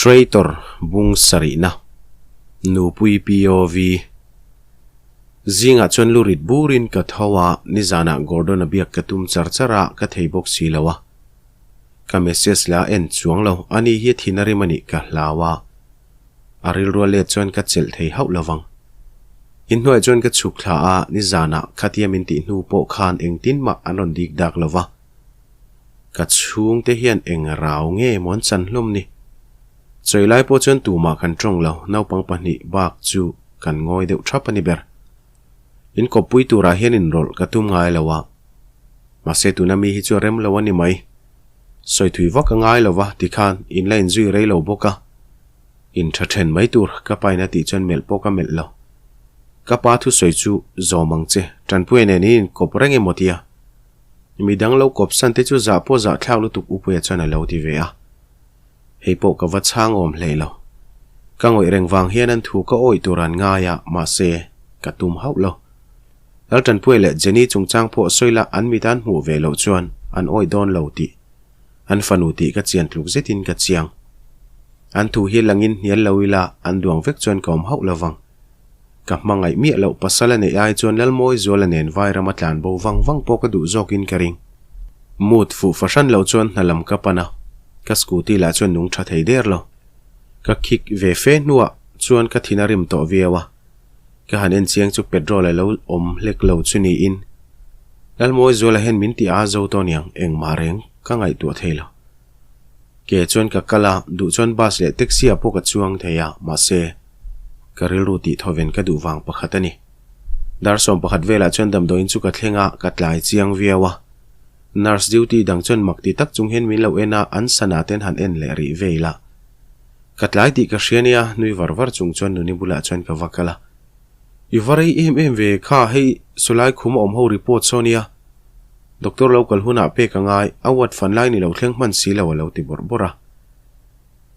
Traitor bung sarihna, Nupui POV. Zingah chuan lu rit burin ka tho a, nizanah Gordon-a biak ka tum char char a, ka thei bawk si lo a. Ka message la en chuang lo, ani hi thin a rim a nih ka hlau a. A rilrua let chuan ka chelh thei hauh lo vang. Inhnuaiah chuan ka chhuk thla a, nizanah khatia min tih hnu pawh khan engtin mah an rawn dik dak lo va. Ka chhungte hian eng rau nge maw an chan hlawm ni? Chawi lai pawh chuan tumah kan tawng lo, naupang pahnih bak chu kan ngawi deuh thap a ni ber. In kawppui turah hian inrawlh ka tum ngai lo a, mahse tuna mi hi chu a rem lo a ni mai. Sawi thui vak a ngai lo va tikhan in la inzui rei lo bawk a, in tha then mai tur ka pain a tih chuan melh pawh ka melh lo. Ka pa thusawi chu zawm ang che, Tanpuia nen in inkawp reng emaw tia? Mi dang lo kawp san te chu zah pawh zah thlak lutuk Upuia chuan a lo ti ve a. Hei pawh ka va chhang awm hlei lo. Ka ngawih reng vang hian an thu ka awih tur an ngai a, mahse, ka tum hauh lo. Laltanpuia leh Jenny chungchang pawh sawi la an mit an hmuh ve loh chuan an awih dawn lo tih an fanu tih ka chian tluk zetin ka chiang. An thu hi langin hnial lo ila an duang vek chuan ka awm hauh lo vang. Ka hmangaih miah loh pasal a neih ai chuan Lalmawi Zuala nen Vairama tlan bo vang vang pawh ka duh zawkin ka ring. Mood fuh fahran loh chuan hna lam ka pan a, ka scooty lah chuan nung tha thei der lo. Ka khik ve fe hnuah chuan ka thin a rim tawh viau a, ka han en chiang chu petrol a lo awm hlek lo chu niin Lalmawi Zuala hian min ti a zo tawh niang engmah reng ka ngaihtuah thei lo. Ke chuan ka kal a, duh chuan bus leh taxi ah pawh ka chuang thei a, mahse, ka rilru tih thawven ka duh vang pakhat a ni. Dar 11 velah chuan damdawiin chu ka thleng a, ka tlai chiang viau a. Nurse duty dang chuan mak ti tak chung hian min lo en a, an sana ten han en leh rih veil a. Ka tlai tih ka hria nia, nui var var chung chuan nuni bulah chuan ka va kal a. I va rei em em ve, kha hei sawlai khum a awm ho report saw nia. Doctor lo kal hunah pek a ngai, a ward fan lai ni lo thleng hman si lo a lo ti bawrh bawrh a.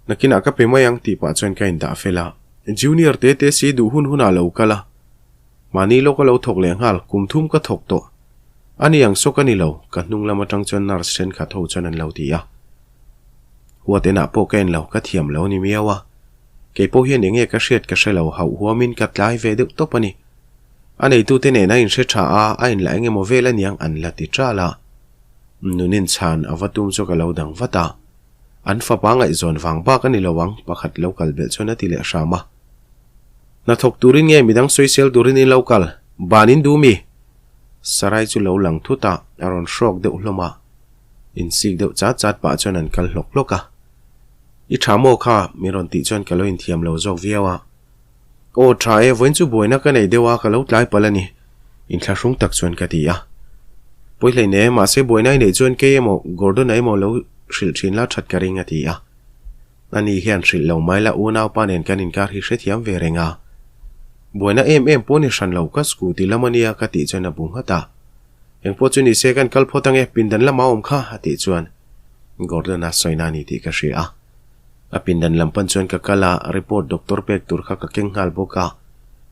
Nakinah ka pe mai ang tih pah chuan ka indah fel a. Junior te te si duh hun hunah lo kal a. Mahni lawk a lo thawk leh nghal, kum thum ka thawk tawh. Ani ang sawk a ni lo, ka hnung lam atang chuan nurse thenkhat ho chuan an lo ti a. Huat enah pawh ka en lo, ka thiam lo ni miau a. Kei pawh hian enge ka hriat ka hre lo, hauh huamin ka tlai ve deuh tawp a ni. A neitute nen a inhre tha a, a inla eng emaw vel aniang an la ti ṭal a. Nunin chhan a va tum chu ka lo dang vat a. An fapa ngaihzawn vang bak a ni lo ang, pakhat lo kal belh chuan a ti leh hram a. Hnathawk turin nge midang sawisel turin in lo kal? Ban in duh mi? Sarai chu lo lang thut a, a rawn hrawk deuh hlawm a. Insik deuh chat chat pah chuan an kal hlawk hlawk a. I tha maw kha? min rawn tih chuan ka lo inthiam lo zawk viau a. Aw tha e, vawiin chu buaina ka nei deuh a, ka lo tlai palh a ni. Inthlahrung tak chuan ka ti a. Pawi hlei ne, mahse buaina i neih chuan kei emaw Gordon-a emaw lo hrilh thin la that ka ring a ti a. Ani hian hrilh lo mai la unaupa nen kan inkar hi hrethiam ve reng a. Buaina em em pawh ni hran lo ka scooty lam a nia ka tih chuan a bu nghat a. Engpawh chu ni se kan kal phawt ange pindan lama awm kha a tih chuan Gordon-a sawina a ni tih ka hria a. A pindan lam pan chuan ka kal a, report doctor pek tur kha ka keng nghal bawk a.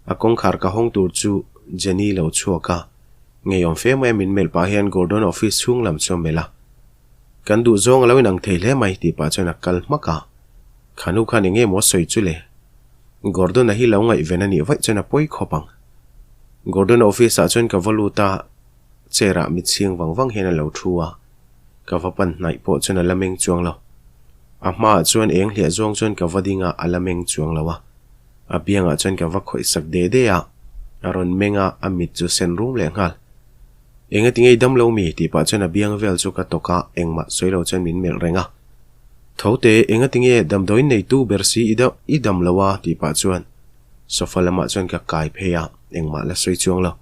A kawngkhar ka hawng tur chu Jenny lo chhuak a, ngeiawm fe mai a min melh pah hian Gordon office chhung lam chu a melh a. Kan duh zawng a lo inang thei hle mai tih pah chuan a kal hmak a. Khanu khan eng nge maw a sawi chu le? Gordon-a hi lo ngaihven a nih vaih chuan a pawi khawp ang. Gordon office ah chuan ka va lut a, chair ah mitchhing vang vang hian a lo thu a. Ka va pan hnaih pawh chuan a la meng chuang lo. A hmaah chuan eng hliah zawng chuan ka va ding a, a la meng chuang lo a. A biangah chuan ka va khawih sak de de a, a rawn meng a, a mit chu sen rum leh nghal. Engati ngei dam lo mi? tih pah chuan a biang vel chu ka tawk a, engmah sawi lo chuan min melh reng a. Tho te, engati nge damdawiin neitu ber si i dam i dam lo a? tih pah chuan sofa lamah chuan ka kai phei a, engmah la sawi chuang lo.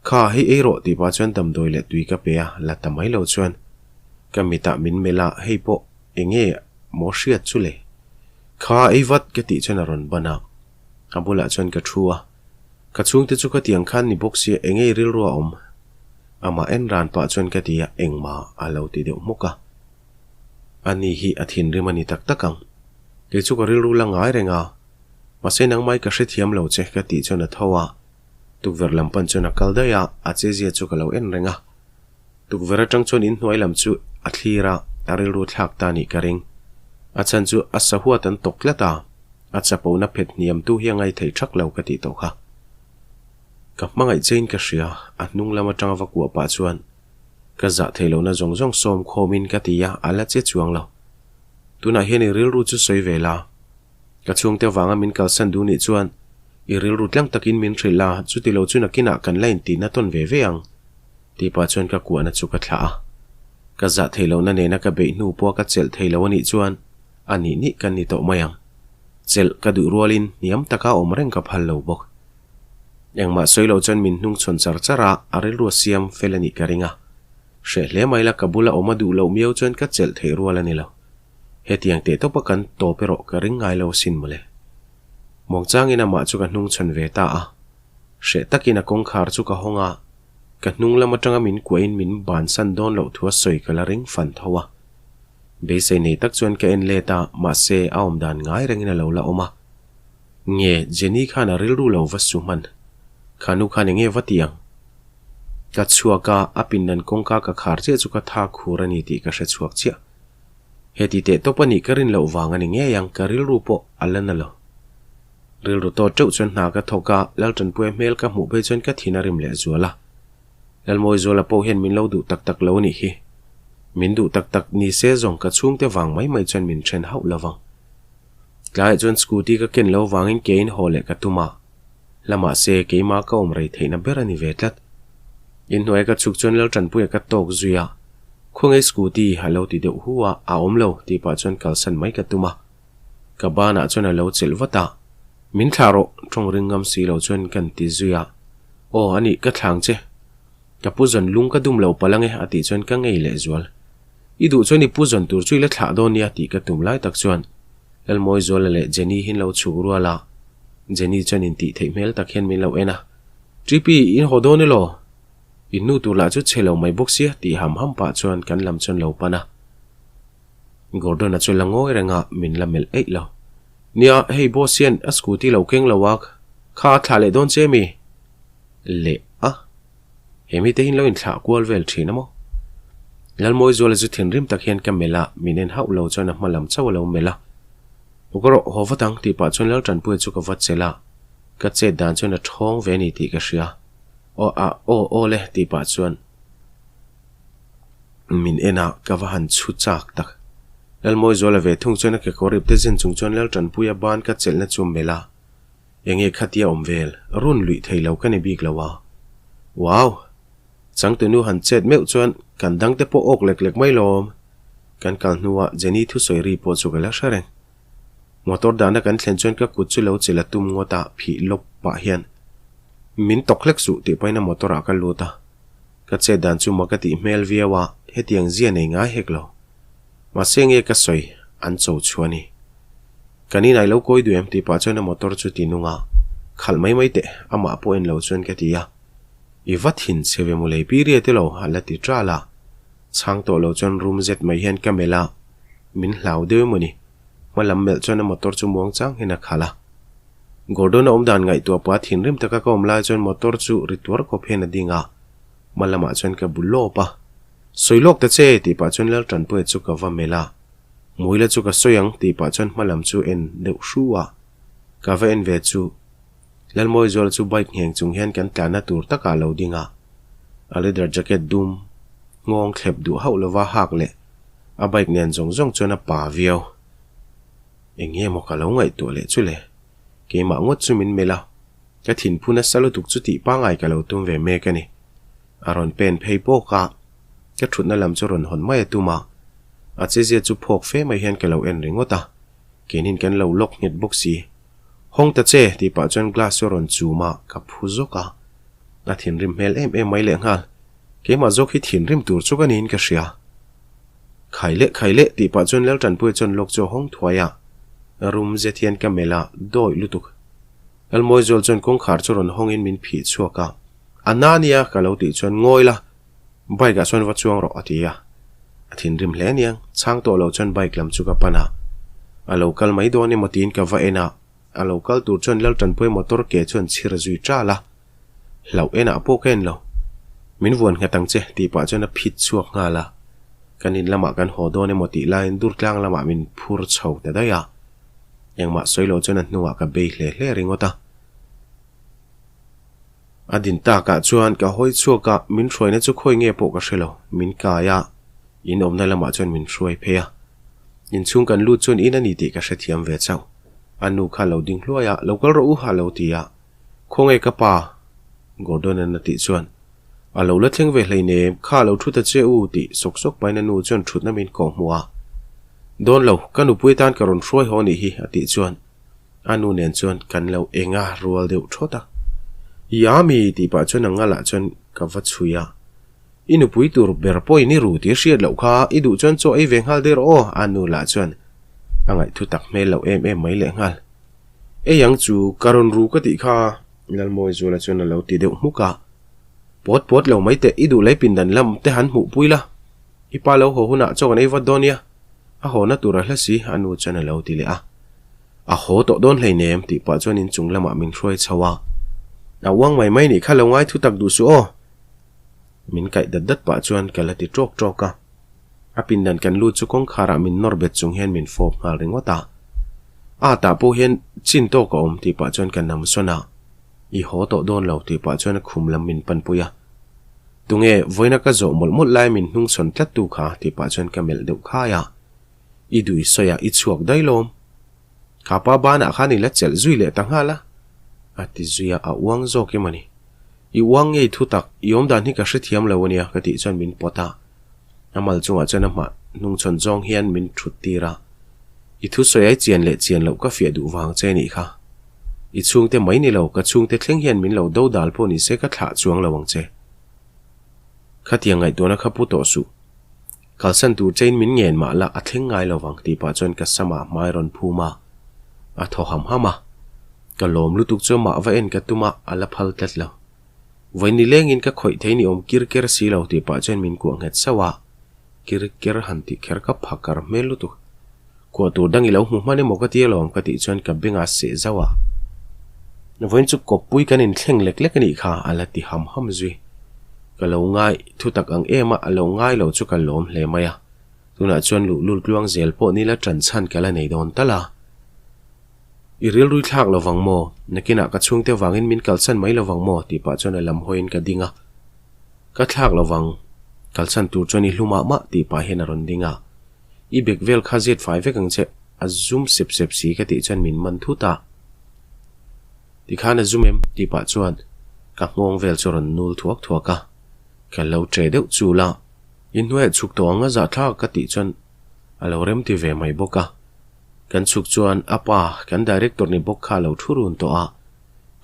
Kha, hei ei rawh tih pah chuan damdawi leh tui ka pe a, la ta mai lo chuan ka mitah min melh a, hei pawh enge maw hriat chu le? Kha, ei vat ka tih chuan a rawn ban a, a bulah chuan ka thu a, ka chhungte chu ka tiang khan ni bawk sia enge i rilru a awm? Amah en ran pah chuan ka ti a, engmah a lo ti deuh hmawk a. Ani hi a thinrim a ni tak tak ang. Kei chu ka rilru la ngai reng a, mahse nangmai ka hrethiam lo che ka tih chuan a tho a. Tukverh lam pan chuan a kal daih a, a chezia chu ka lo en reng a. Tukverh atang chuan inhnuai lam chu a thlir a, a rilru thlak ta nih ka ring. A chhan chu a sahuat an tawk tlat a, a chapona phet hniamtu hi a ngaithei thak lo ka tih tawh kha. Ka hmangaih chein ka hria, a hnung lam atanga va kuah pah chuan ka zah theih lohna zawng zawng sawm khawmin ka ti a, a la che chuang lo. Tunah hian i rilru chu sawi ve la. Ka chhungte vanga min kalsan duh nih chuan i rilru tlang takin min hrilh la, chuti lo chu nakinah kan la intihna tawn ve ve ang, tih pah chuan ka kuahna chu ka thlah a. Ka zah theih lohna nena ka beih hnu pawha ka chelh thei lo a nih chuan a nih nih kan ni tawh mai ang. Chelh ka duh rualin hniam taka awm reng ka phal lo bawk. Engmah sawi lo chuan min hnung chhawn char char a, a rilru a siam fel a nih ka ring a. Hreh hle mai la ka bula awm a duh loh miau chuan ka chelh theih rual a ni lo. Hetiang teh tawpa kan tawp erawh ka ring ngai lo asin mawle. Muangchangin amah chu ka hnung chhawn ve ta a. Hreh takin a kawngkhar chu ka hawng a, ka hnung lam atanga min kuahin min bansan dawn loh thu a sawi ka la ring fan tho a. Beisei nei tak chuan ka en let a, mahse a awm dan ngai rengin a lo la awm a. Nge Jenny khan a rilru lo va su hman? Kha nu khan enge va ti ang? Ka chhuak a, a pindan kawngka ka khar chiah chu ka tha khur a ni tih ka hre chhuak chiah. Heti teh tawp a nih ka rin loh vang a ni ngei ang, ka rilru pawh a la na lo. Rilru tawt teuh chuan hna ka thawk a, Laltanpuia hmel ka hmuh phei chuan ka thin a rim leh zual a. Lalmawizuala pawh hian min lo duh tak tak lo a nih hi. Min duh tak tak ni se zawng ka chhungte vang mai mai chuan min then hauh lo vang. Tlaiah chuan scooty ka ken lo vangin keiin haw leh ka tum a, hla mahse keimah ka awm rei theihna ber a ni ve tlat. Inhnuaia ka chhuk chuan Laltanpuia ka tawk zui a, Khawnge scooty a lo ti deuh hu a, a awm lo tih pah chuan kalsan mai ka tum a. Ka banah chuan a lo chelh vat a, Min thlah rawh, tawng ring ngam si lo chuan kan ti zui a, Aw a nih ka thlang che. Ka pu zawn lung ka dum lo palh ange a tih chuan ka ngei leh zual. I duh chuan i pu zawn tur chu i la thlah dawn nia tih ka tum lai tak chuan Lalmawizuala leh Jenny hi an lo chhuk rual a, Jenny chuan intih theih hmel tak hian min lo en a, Tripi, in haw dawn elaw? In nu tur lah chu chhe lo mai bawk sia tih ham ham pah chuan kan lam chuan lo pan a. Gordon-a chu la ngawi reng a, min la melh eih lo. Nia, hei boss hian a scooty lo keng lo a, kha a thlah leh dawn che mi? Leh a, he mite hi in lo inthlah kual vel thin a maw? Lalmawizuala chu thinrim tak hian ka melh a, min en hauh lo chuan a hma lam chauh a lo melh a. Ka rawh haw vat ang tih pah chuan Laltanpuia chu ka va chelh a, ka chet dan chuan a thawng ve a ni tih ka hria. Aw a aw aw le tih pah chuan min en a, ka va han chhu chak tak. Lalmawizuala ve thung chuan a kekawr ip te zen chung chuan Laltanpuia ban ka chelhna chu melh a, enge khatia awm vel, run luih thei lo ka ni bik lo a. Wow! Changtunu han chet meuh chuan kan dangte pawh awk lek lek mai lawm. Kan kal hnuah Jenny thusawi ri pawh chu ka la hre reng. Motor dahna kan thlen chuan ka kut chu lo chilh a tum ngawt a, phih lawp pah hian min tawk hlek suh tih pahin a motor ah ka lut a. Ka chet dan chu mak a tih hmel viau a, hetiang zia nei ngai hek lo. Mahse nge ka sawi an cho chhuah a ni. Kan inah i lo kawi duh em tih pah chuan a motor chu ti nung a, khalh mai mai teh amah pawh en lo chuan ka ti a. I va thin chhe ve mulei pi riat ilo a la ti ṭal a. Chhang tawh lo chuan room zet mai hian ka melh a, min hlau deuh emaw ni. Hma lam melh chuan a motor chu muang chang hian a khalh a. Gordon-a awm dan ngaihtuah pah thinrim taka ka awm lai chuan motor chu ri tuar khawp hian a ding a, hma lamah chuan ka bu lawp a. Sawi lawk ta che tih pah chuan Laltanpuia chu ka va melh a. Hmuila chu ka sawi ang tih pah chuan hma lam chu en deuh hru a. Ka va en ve chu Lalmawizuala chu bike ngheng chung hian kan tlanna tur takah a lo ding a. A leather jacket dum nghawng thlep duh hauh lova hak leh a bike nen zawng zawng chuan a pa viau. Eng nge maw ka lo ngaihtuah leh chu le? Keimah ngawt chu min melh a, ka thinphu nasa lutuk chu tih pangai ka lo tum ve mek a ni. A rawn pen phei pawk a, ka thutna lam chu rawn hawn mai a tum a. A chezia chu phawk fe mai hian ka lo en ringawt a, keinin kan lo lock nghet bawk si. Hawng ta che tih pah chuan glass chu a rawn chum a, ka phu zawk a. A thinrim hmel em em mai lehnghal. Keimah zawk hi thinrim tur chu ka niin ka hria. Khai leh khai leh tih pah chuan Laltanpuia chuan lawk chu a hawng thuai a, rum zet hian ka melh a, dawih lutuk. Lalmawizual chuan kawngkhar chu rawn hawngin min phih chhuak a, A na nia ka lo tih chuan ngawi la, bike ah chuan va chuang rawh a ti a. A thinrim hle aniang, chhang tawh lo chuan bike lam chu ka pan a. A lo kal mai dawn emaw tiin ka va en a, a lo kal tur chuan Laltanpuia motor ke chuan chhir zui ṭal a. Hlauh enah pawh ka en lo. Min vuan nghat ang che tih pah chuan a phit chhuak nghal a. Kan in lamah kan haw dawn emaw tih laiin Durtlang lamah min phur chho ta daih a. Engmah sawi lo chuan a hnungah ka bei hle hle ringawt a. A din takah chuan ka hawi chhuak a, min hruaina chu khawi nge pawh ka hre lo. Min kai a, in awmna lamah chuan min hruai phei a. Inchhung kan lut chuan in a ni tih ka hrethiam ve chauh. A nu kha lo ding hluai a, Lo kal rawh u a lo ti a. Khawnge ka pa? Gordon-a'n a tih chuan, A lo la thleng ve hleinem, kha lo thu ta che u tih sawk sawk pahin a nu chuan thutna min kawh hmuh a. Dawn lo, ka nupui atan ka rawn hruai haw nih hi a tih chuan a nu nen chuan kan lo eng a rual deuh thawt a. Yami tih pah chuan a ngalah chuan ka va chhui a. I nupui tur ber pawhin i ru tih a hriat loh kha, i duh chuan chaw ei ve nghal der aw a nu lah chuan a ngaihthu tak hmel loh em em mai leh nghal. Ei ang chu ka rawn ru ka tih kha Lalmawizuala chuan a lo ti deuh hmuk a. Pawt pawt lo mai teh, i duh lei pindan lam te han hmuh pui la. I pa lo haw hunah chaw kan ei vat dawn nia. A hawna tur a hla si, a nu chuan a lo ti leh a. A haw tawh dawn hleinem tih pah chuan inchung lamah min hruai chho a. A uang mai mai nih kha lo ngai thu tak duh suh aw. Min kaih dat dat pah chuan ka la ti tawk tawk a. A pindan kan lut chu kawngkharah min nawr bet chung hian min fawp nghal ringawt a. A tah pawh hian chin tawk a awm tih pah chuan ka nam sawn a. I haw tawh dawn lo tih pah chuan a khum lam min panpui a. Tunge vawiina ka zawh mawlh mawlh lai min hnungchhawn tlat tu kha tih pah chuan ka melh deuh khai a. I dui sawi a i chhuak daih lawm. Kha pa banah khan i la chelh zui leh ta nghal a. A ti zui a, a uang zawk em a ni. I uang ngei thu tak, i awmdan hi ka hrethiam lo ania ka tih chuan min pawt a. A mal chungah chuan a hmah hnungchhawn zawng hian min thut tir a. I thusawi ai chian leh chian loh ka fiah duh vang che nih kha. I chhungte mai ni lo, ka chhungte thleng hian min lo do dal pawh ni se ka thlah chuang lo ang che. Khatiang ngaihtuahna kha pu tawh suh. Kalsan tur chein min ngen mah la a thleng ngai lo vang tih pah chuan ka samah hmai rawn phum a, a thaw ham ham a. Ka lawm lutuk chu mah va en ka tum a, a la phal tlat lo. Vawi nilengin ka khawih thei ni awm kir ker si lo tih pah chuan min kuah nghet sauh a, kir ker han tih kher ka phakar hmel lutuk. Kuah tur dang i lo hmu hman emaw ka ti alawm ka tih chuan ka bengah seh zauh a. Vawiin chu kawppui kan inthleng lek lek a nih kha a la ti ham ham zui. Ka lo ngai thu tak ang em a, a lo ngai lo chu ka lawm hle mai a. Tunah chuan luhlul tluang zel pawh nila ṭan chhan ka la nei dawn tal a. I rilrui thlak lo vang maw? Nakinah ka chhungte vangin min kalsan mai lo vang maw? tih pah chuan a lam hawiin ka ding a. Ka thlak lo vang. Kalsan tur chuan i hlu mah mah tih pah hian a rawn ding a. I bek vel kha zet fai vek ang che, a zum sep sep si ka tih chuan min man thut a. Tikhan a zum em? tih pah chuan ka nghawng vel chu a rawn nul thuak thuak a. Ka lo ṭe deuh chul a. I hnuaiah chhuk tawh ang a zahthlak ka tih chuan a lo remti ve mai bawk a. Kan chhuk chuan a pa, kan director ni bawk kha a lo thu run tawh a.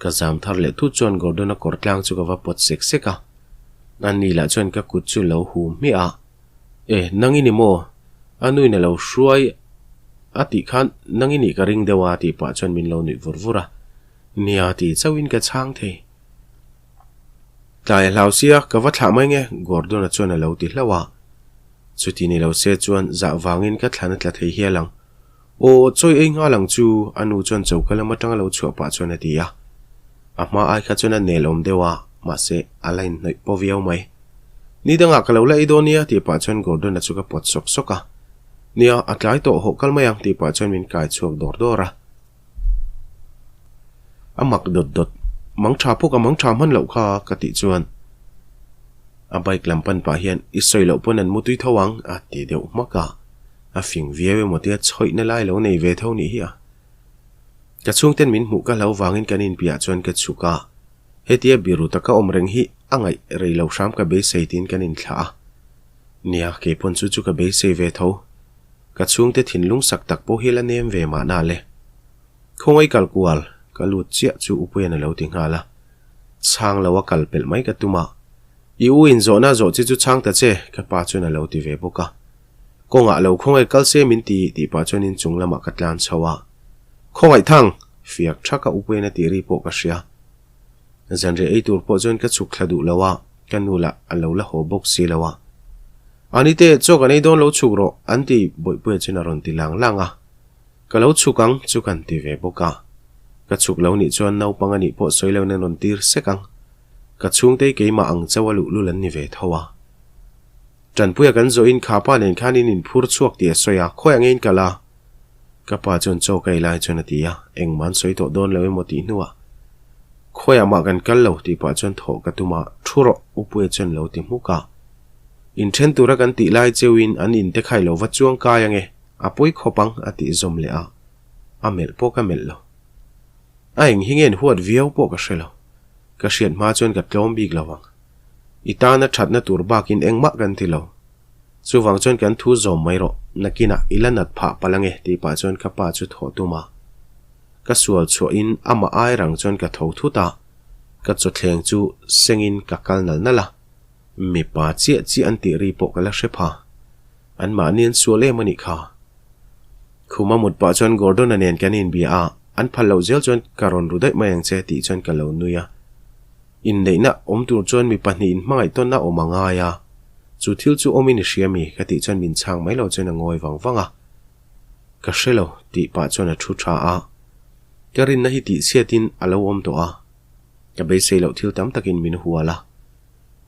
Ka zam thar leh thut chuan Gordon-a kawr tlang chu ka va pawt sek sek a. Ani lah chuan ka kut chu lo hum hmiah a. E, nang i ni maw? A nuin a lo hruai a tih khan nang i nih ka ring deuh a tih pah chuan min lo nuih vur vur a. Nia tih chauhin ka chhang thei. Tlai a hlau sia, ka va thlah mai nge, Gordon-a chuan a lo ti hlauh a. Chuti ni lo se chuan zah vangin ka thlan a tla thei hial ang. Aw, chawi ei nghal ang chu, a nu chuan choka lam atanga lo chhuah pah chuan a ti a. A hma ai kha chuan a nel awm deuh a, mahse a la inhnawih paw viau mai. Ni dangah ka lo la ei dawn nia tih pah chuan Gordon-a chu ka pawt sawk sawk a. Nia, a tlai tawh hawh kal mai ang tih pah chuan min kai chhuak dawr dawr a. A mak dawt dawt, mang tha pawh ka mang tha hman loh kha ka tih chuan a bike lam pan pah hian i sawi loh pawn an mutui tho ang a ti deuh hmak a. A fing viau emaw tia chhawihna lai lo nei ve tho nih hi a. Ka chhungten min hmuh ka hlo vangin kan inpiah chuan ka chhuk a. Hetia biru taka awm reng hi a ngaih rei lo hram ka beisei tiin kan inthlah a. Nia, keipawn chu chu ka beisei ve tho. Ka chhungte thinlung sak tak pawh hi la nem ve mahna le. Khawngaih kal kual, ka lut chiah chu Upuian a lo ti nghal a. Chhang lo a kal pelh mai ka tum a. I u in zawhna zawh chi chu chhang ta che, ka pa chuan a lo ti ve bawk a. Kawngah lo khawngaih kal se min ti tih pah chuan inchung lamah ka tlan chho a. Khawngaih thang! Fiak thaka Upuian a tih ri pawh ka hria. Zanriah ei tur pawh chuan ka chhuk thla duh lo a, ka nu lah a lo la haw bawk si lo a. Anite, chaw kan ei dawn lo chhuk rawh, an ti Bawihpuia chuan a rawn ti lang lang a. Ka lo chhuk ang chu kan ti ve bawk a. Ka chhuk lo nih chuan naupang a nih pawh sawi lo in an rawn tir sek ang. Ka chhungte keimah ang chauh a luhlul an ni ve tho a. Tanpuia kan zawhin kha pa nen khan in inphur chhuak tih a sawi a, khawi angin kal a? Ka pa chuan chaw ka ei lai chuan a ti a, engmah an sawi tawh dawn lo emaw tih hnuah khawiah mah kan kal lo tih pah chuan thawh ka tum a, thu rawh U Puia chuan lo ti hmuk a. Inthen tura kan tih lai cheuhin an inte khai lo va chuang kai ange, a pawi khawp ang a tih zawm leh a, a melh pawh ka melh lo. A eng hi nge huat viau pawh ka hre lo, ka hriat hma chuan ka tlawm bik lo ang. I tana thatna tur bakin engmah kan ti lo. Chuvang chuan kan thu zawm mai rawh, nakinah i la nat phah palh ange tih pah chuan ka pa chu thawh tum a. Ka sual chhuahin amah ai rang chuan ka tho thut a, ka chawthleng chu sengin ka kal nal nal a. Mipa chiah chiah an tih ri pawh ka la hre pha. Anmahni an sual em a nih kha. Khuma mut pah chuan Gordon-a nen kan inbia a, an phal loh zel chuan ka rawn ru daih mai ang che tih chuan ka lo nui a. Inneihna awm tur chuan mi pahnihin hmangaih tawnna awm a ngai a, chu thil chu awmin i hria mi? ka tih chuan min chhang mai lo chuan a ngawi vang vang a. Ka hre lo, tih pah chuan a thu tha a. Ka rinna hi tihchhiatin a lo awm tawh a, ka beisei loh thil tam takin min hual a.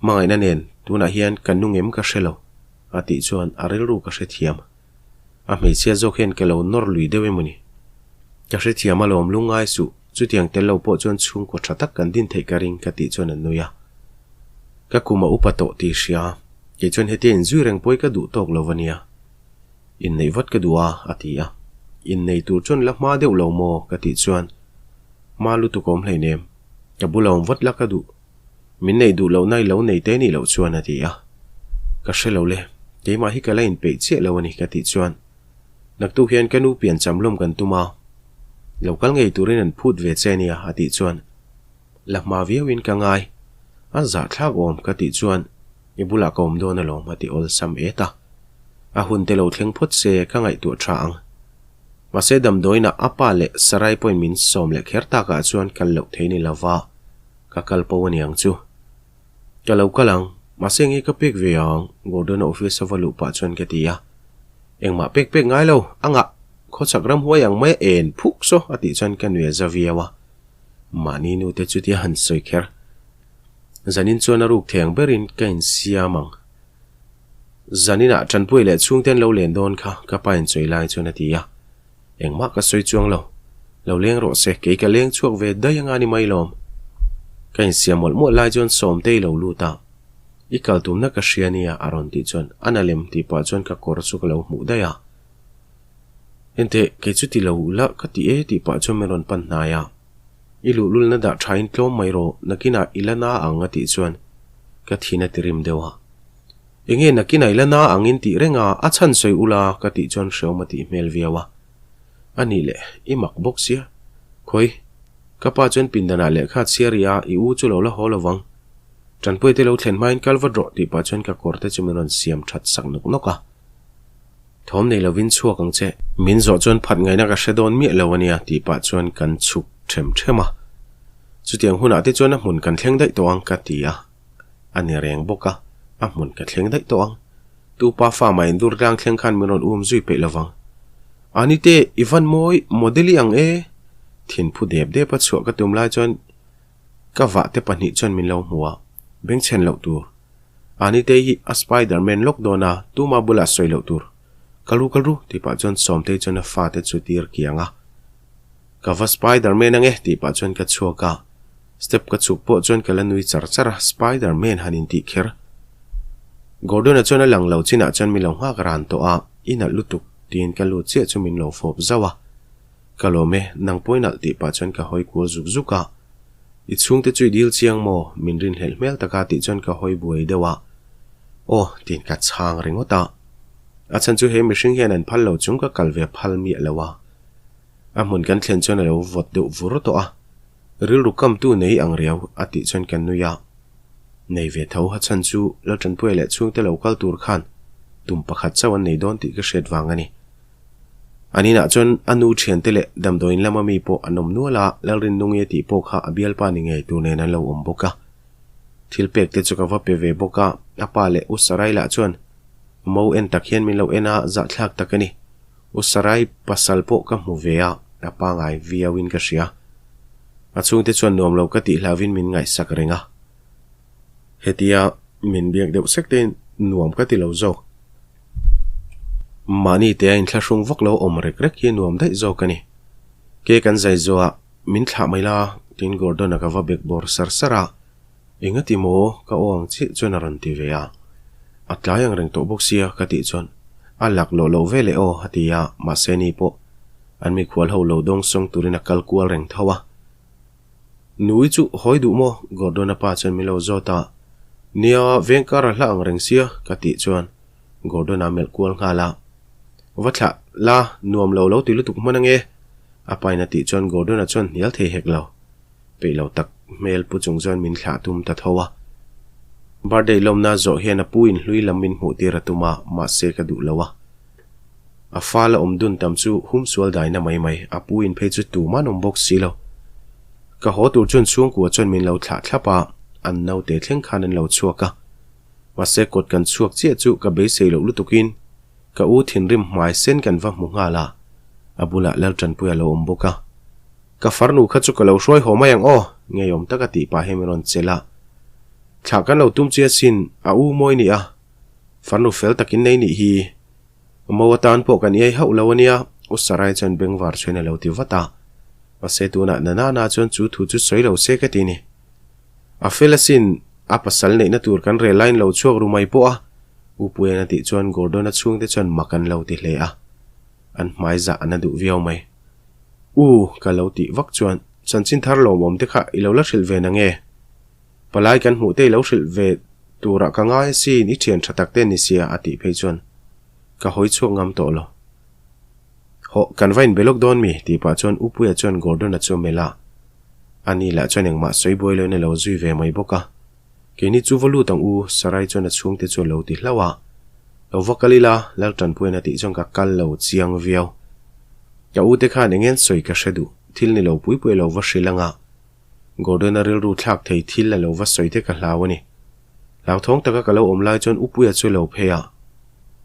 Hmangaihna nen tunah hian ka nung em ka hre lo, a tih chuan a rilru ka hrethiam. A hmeichhia zawk hian ka lo nawr lui deuh emaw ni? Ka hrethiam alawm lungngai suh, chutiang tel lo pawh chuan chhungkaw tha tak kan din theih ka ring ka tih chuan a nui a. Ka kum a upa tawh tih hria, kei chuan hetia inzui reng pawh hi ka duh tawk lo va nia. Inneih vat ka duh a, a ti a. Innei tur chuan la hma deuh lo maw? ka tih chuan, Hma lutuk awm hleinem, ka bula awm vat la ka duh. Min neih duh lohna i lo nei te nih loh chuan a ti a. Ka hre lo le, keimah hi ka la inpeih chiah lo a ni ka tih chuan naktuk hian ka nu pian cham lawm kan tum a, lo kal ngei turin an phut ve che nia a tih chuan la hma viauin ka ngai, a zahthlak awm ka tih chuan i bulah ka awm dawn alawm a ti awlsam et a. A hun te lo thleng phawt se ka ngaihtuah tha ang. Mahse damdawiinah a pa leh Sarai pawhin min sawm leh kher takah chuan kal loh thei ni lova. Ka kal po a niang chu. Ka lo kal ang, mahse nge ka pek ve ang, Gordon-a office a va luh pah chuan ka ti a. Engmah pek pek ngai lo, a ngah, khawchhak ram huai ang mai a en phuk saw a tih chuan ka nui a za viau a. Mahni nu te chutia han sawi kher. Zanin chuan a ruk theng berin ka insiam ang. Zaninah Tanpuii leh chhungte an lo len dawn kha ka pa inchawi lai chuan a ti a. Engmah ka sawi chuang lo. Lo leng rawh se, kei ka leng chhuak ve daih anga ni mai lawm. Ka insiam mawlh mawlh lai chuan Sawmtei lo lut a, I kal tumna ka hria nia a rawn tih chuan a na lem tih pah chuan ka kawr chu ka lo hmuh daih a. Enteh, kei chu ti lo la ka ti e tih pah chuan min rawn pan hnai a. I luhlulna dah thain tlawm mai rawh, nakinah i la na ang a tih chuan ka thin a ti rim deuh a. Enge nakinah i la na ang in tih reng a, a chhan sawi ula ka tih chuan hreawm a tih hmel viau a. A nih leh, i mak bawk sia. Khawi, ka pa chuan pindanah lehkha a chhiar rih a, i u chu lo la haw lovang. Tanpuia te lo thlen hmain kal vat rawh tih pah chuan ka kawr te chu min rawn siam that sak nawk nawk a. Thawm nei lovin chhuak ang che. Min zawh chuan phat ngaihna ka hre dawn miah lo a nia tih pah chuan kan chhuk them them a. Chutiang hunah te chuan a hmun kan thleng daih tawh ang ka ti a. A ni reng bawk a, a hmun ka thleng daih tawh ang. Tu pa fa mah in dur tlang thleng khan min rawn um zui peih lovang. Ani te, i van mawi, model i ang e! Thinphu dep dep a chhuah ka tum lai chuan ka vah te pahnih chuan min lo hmu a, bengchhen loh tur. Ani te hi a Spiderman lawk dawn a, tuma bulah sawi loh tur. Kal ru kal ru, tih pah chuan Sawmtei chuan a fate chu tir kiang a. Ka va Spiderman ange tih pah chuan ka chhuak a, step ka chhuk pawh chuan ka la nui char char a, Spiderman han intih kher. Gordon-a chuan a lang lo chinah chuan min lo nghak ran tawh a, i nalh lutuk tiin ka lut chiah chu min lo fawp zauh a. Ka lawm e, nang pawh i nalh tih pah chuan ka hawi kual zuk zuk a. I chhungte chu i dil chiang maw? Min rinhlelh hmel taka tih chuan ka hawi buai deuh a. Aw tiin ka chhang ringawt a. A chhan chu he mihring hian an phal lo chung ka kal ve phal miah lo a. A hmun kan thlen chuan a lo vawt deuh vur tawh a, rilru kamtu nei ang riau a tih chuan ka nui a. Nei ve tho ha chhan chu Laltanpuia leh chhungte lo kal tur khan tum pakhat chauh an nei dawn tih ka hriat vang a ni. An inah chuan a nu thiante leh damdawiin lama mi pawh an awm nual a, Lalrinnungi a tih pawh kha a bialpa ni ngei tur nen an lo awm bawk a. Thil pek te chu ka va pe ve bawk a, a pa leh U Sarai lah chuan mo en tak hian min lo en a, zahthlak tak a ni. U Sarai pasal pawh ka hmu ve a, a pangai viauin ka hria. A chhungte chuan nuam lo ka tih hlauvin min ngaihsak reng a. Hetia min biak deuh sek tein nuam ka ti lo zawk. Mahni te a inthlahrung vak lo awm rek rek hi nuam daih zawk a ni. Ke kan zai zawh ah min thlah mai la tiin Gordon-a ka va bek bawr sar sar a, Engati maw? Ka aw ang chiah chuan a rawn ti ve a. A tlai ang reng tawh bawk sia ka tih chuan a lak loh loh ve leh aw a ti a, mahse ni pawh an mikhual ho lo dawng sawng turin a kal kual reng tho a. Nui chu hawi duh maw? Gordon-a pa chuan min lo zawt a. Nia, veng kar a hla ang reng sia ka tih chuan Gordon-a melh kual nghal a. Va thlah la, nuam lo lo ti lutuk hman ange a pain a tih chuan Gordon-a chuan hnial thei hek lo. Peih lo tak hmel pu chung chuan min thlah tum ta tho a. Birthday lawmna zawh hian a pu in hlui lam min hmuh tir a tum a, mahse ka duh lo a. A fa la awm dun tam chu hum sual daina mai mai, a pu in phei chu tuman awm bawk si lo. Ka haw tur chuan chhungkua chuan min lo thlah thlap a, an naute thleng khan an lo chhuak a. Mahse kawt kan chhuak chiah chu ka beisei loh lutukin ka u thinrim hmai sen kan va hmu nghal a, a bulah Laltanpuia lo awm bawk a. Ka farnu kha chu ka lo hruai haw mai ang aw, ngeiawm taka tih pah hian min rawn chelh a. Thlah kan lo tum chiah sin, a u mawi ni a. Farnu fel takin nei nih hi. Mo atan pawh kan iai hauh lo a nia, U Sarai chuan bengvar chhuin a lo ti vat a. Mahse tunah Nanana chuan chu thu chu sawi lo se ka ti ni. A fel asin, a pasal neihna tur kan rel laiin lo chhuak ru mai pawh a, U Puian a tih chuan Gordon-a chhungte chuan mak an lo ti hle a. An hmai zah an a duh viau mai. U, ka lo tih vak chuan chanchin thar lawmawm te kha i lo la hrilh ve na nge? Palai kan hmuh te i lo hrilh ve turah ka ngai asin i thian tha tak te ni sia a tih phei chuan ka hawi chhuak ngam tawh lo. Hawh, kan va inbe lawk dawn mi? tih pah chuan U Puia chuan Gordon-a chu a melh a. Ani lah chuan engmah sawi buai loin a lo zui ve mai bawk a. Keini chu va lut ang u, Sarai chuan a chhungte chu a lo ti hlauh a. Lo va kal ila, Laltanpuiin a tih chuan ka kal lo chiang viau. Ka ute khan eng en sawi ka hre duh, thil ni lo pui pui a lo va hrilh ang a. Gordon-a rilru thlak thei thil a lo va sawi te ka hlau a ni. Hlauthawng taka ka lo awm lai chuan Upuia chu a lo phei a.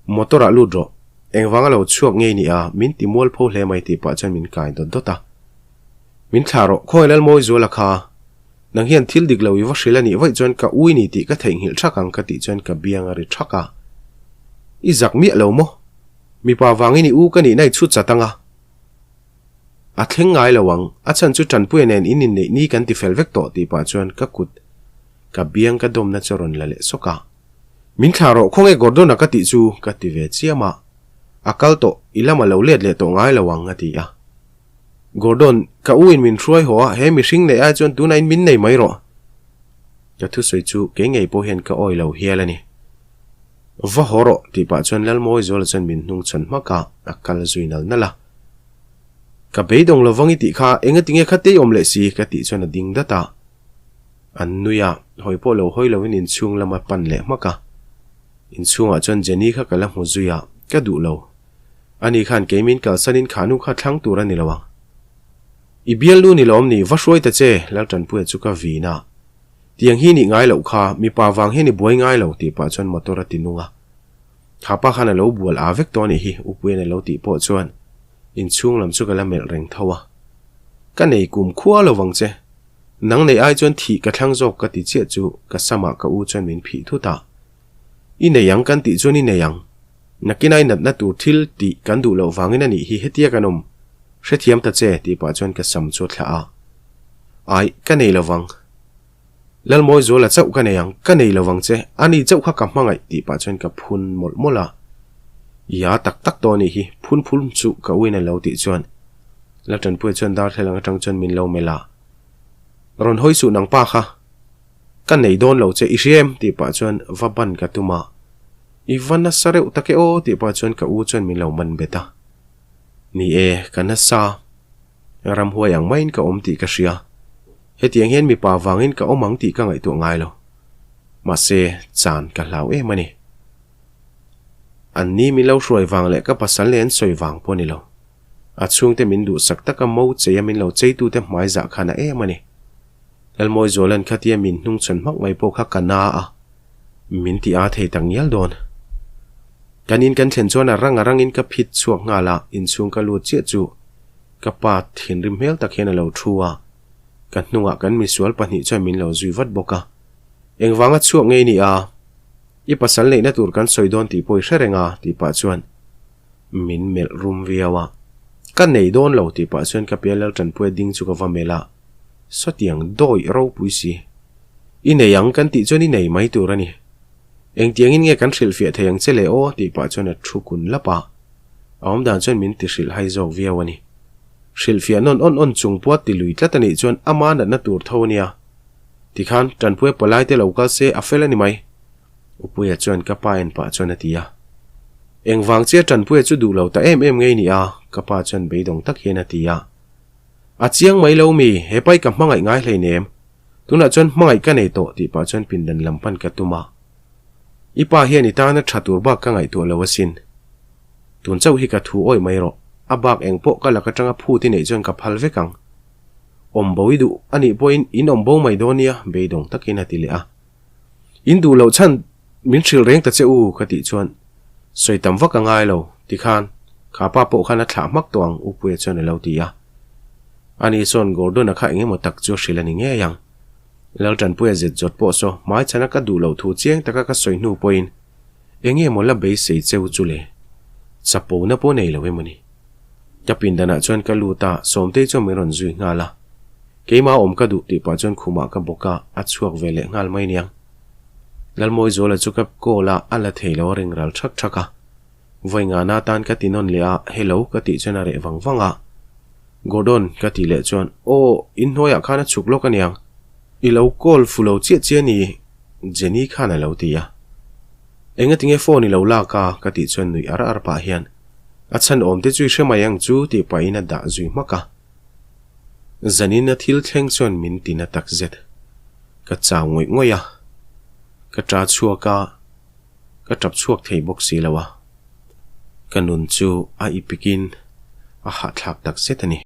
Motor ah lut rawh. Engvanga lo chhuak ngei ni a, min ti mual pho hle mai tih pah chuan min kai dawt dawt a. Min thlah rawh, khawi Lalmawizuala kha. Nang hian thil dik lo i va hrilh a nih vaih chuan ka ui ni tih ka theihnghilh thak ang ka tih chuan ka biang a ri thak a. I zak miah lo maw? Mipa vangin i u ka nihna i chhut chat ang a. A thleng ngai lo ang, a chhan chu Tanpuia nen in inneih ni kan ti fel vek tawh tih pah chuan ka kut ka biang ka dawmna chu a rawn la leh sawk a. Min thlah rawh, khawnge Gordon-a ka tih chu ka ti ve chiam a. A kal tawh, i lam a lo let leh tawh ngai lo ang a ti a. Gordon, ka u in min hruai haw a, he mihring neih ai chuan tunah in min nei mai rawh. Ka thusawi chu kei ngei pawh hian ka awi lo hial a ni. Va haw rawh, tih pah chuan Lalmawizuala chuan min hnung chhawn hmak a, a kal zui nal nal a. Ka beidawng lovang i tih kha, engatinge kha tei awm leh si, ka tih chuan a ding dat a. An nui a, hawi pawh lo hawi lovin inchhung lam a pan leh hmak a. Inchhungah chuan Jenny kha ka la hmu zui a, ka duh lo. Ani khan kei min kalsanin khanu kha thlang tur a ni lo ang. I bialnu ni lawm ni, va hruai ta che, Laltanpuia chu ka vin a. Tiang hi nih ngai loh kha, mipa vang hian i buai ngai lo tih pah chuan motor a ti nung a. Kha pa khan a lo bual aa vek tawh a nih hi, Upuia'n a lo tih pawh chuan inchhung lam chu ka la melh reng tho a. Ka nei kum khua lo vang che. Nang nei ai chuan thih ka thlang zawk ka ti chiah chu ka samah ka u chuan min phih thut a. I nei ang kan tih chuan i nei ang. Nakin ai natna tur thil tih kan duh loh vangin a nih hi hetia kan awm hrethiam ta che tih pah chuan ka sam chu a thlah a. Ai, ka nei lovang. Lalmawizuala chauh ka nei ang, ka nei lovang che, a ni chauh kha ka hmangaih tih pah chuan ka phun mawlh mawlh a. Ia tak tak tawh a nih hi, phun phun chu ka uin a lo tih chuan Laltanpuia chuan darthlalang atang chuan min lo melh a. Rawn hawi suh nang pa kha. Ka nei dawn lo che i hria em? tih pah chuan va ban ka tum a. I va nasa reuh tak e aw tih pah chuan ka u chuan min lo man bet a. Ni e, ka nasa. Ramhuai ang maiin ka awm tih ka hria. Hetiang hian mipa vangin ka awm ang tih ka ngaihtuah ngai lo. Mahse, chan ka hlau em a ni. An ni min lo hruai vang leh ka pasal leh an sawi vang pawh a ni lo. A chhungte min duhsak taka mo cheia min lo cheitute hmai zah khan a em a ni. Lalmawizuala'n khatia min hnungchhawn hmak mai pawh kha ka na a, min ti a thei tak ngial dawn. Kan in kan thlen chuan a rang a rangin ka phit chhuak nghal a, inchhung ka lut chiah chu ka pa thinrim hmel tak hian a lo thu a, ka hnungah kan misual pahnih chuan min lo zui vat bawk a. Engvanga chhuak ngei ni a? I pasal neihna tur kan sawi dawn tih pawh i hre reng a, tih pah chuan min melh rum viau a. Ka nei dawn lo tih pah chuan ka pial lal tanpuia ding chu ka va melh a, sawtiang dawih ropui si. I nei ang kan tih chuan i nei mai tur a ni. Engtiangin nge kan hrilhfiah thei ang che le aw tih pah chuan a thu kun lap a. A awmdan chuan min ti hrilh hai zawk viau a ni. Hrilhfiah nawn awn awn chung pawh a ti lui tlat a nih chuan ama natna tur tho a nia. Tikhan, Tanpuia palai te lo kal se a fel a ni mai. Upuia chuan ka pa en pah chuan a ti a. Engvang chia Tanpuia chu duh lo ta em em ngei ni a? Ka pa chuan beidawng tak hian a ti a. A chiang mai lo mi, he pai ka hmangaih ngai hleinem. Tunah chuan hmangaih ka nei tawh tih pah chuan pindan lam pan ka tum a. I pa hian i tana tha tur bak ka ngaihtuah lo asin. Tun chauh hi ka thu awih mai rawh. A bak eng pawh ka lak atanga phut i neih chuan ka phal vek ang. Awm bo i duh a nih pawhin in awm bo mai dawn nia beidawng takin a ti leh a. In duh loh chhan min hrilh reng ta che u ka tih chuan sawi tam vak a ngai lo tikhan kha pa pawh khan a thlah hmak tawh ang Upuia chuan a lo ti a. Ani sawn Gordon-a kha eng emaw tak chu a hrilh a ni ngei ang. Laltanpuia zet zawt pawh saw hmai chhana ka duh loh thu chiang taka ka sawi hnu pawhin eng nge maw la beisei cheu chu le? Chapona pawh nei lo emaw ni? Ka pindanah chuan ka lut a, Sawmtei chuan min rawn zui nghal a. Keimah awm ka duh tih pah chuan khumah ka bawk a, a chhuak ve leh nghal mai niang. Lalmawizuala chu ka call a, a la thei lo a ring ral thak thak a. Vawi ngana atan ka ti nawn leh a, Hello ka tih chuan a reh vang vang a. Gordon ka tih leh chuan, Aw, inhnuaiah khan a chhuk lawk aniang. I lo call fu lo chiah chiah ni, Jenny khan a lo ti a. Engatinge phone i lo lak a? ka tih chuan nuih ar ar pah hian, A chhan awm te chu i hre mai ang chu tih pahin a dah zui hmak a. Zanin a thil thleng chuan min ti na tak zet. Ka chau ngawih ngawih a. Ka ṭa chhuak a, ka ṭap chhuak thei bawk si lo a. Ka nun chu a ipikin a hahthlak tak zet a ni.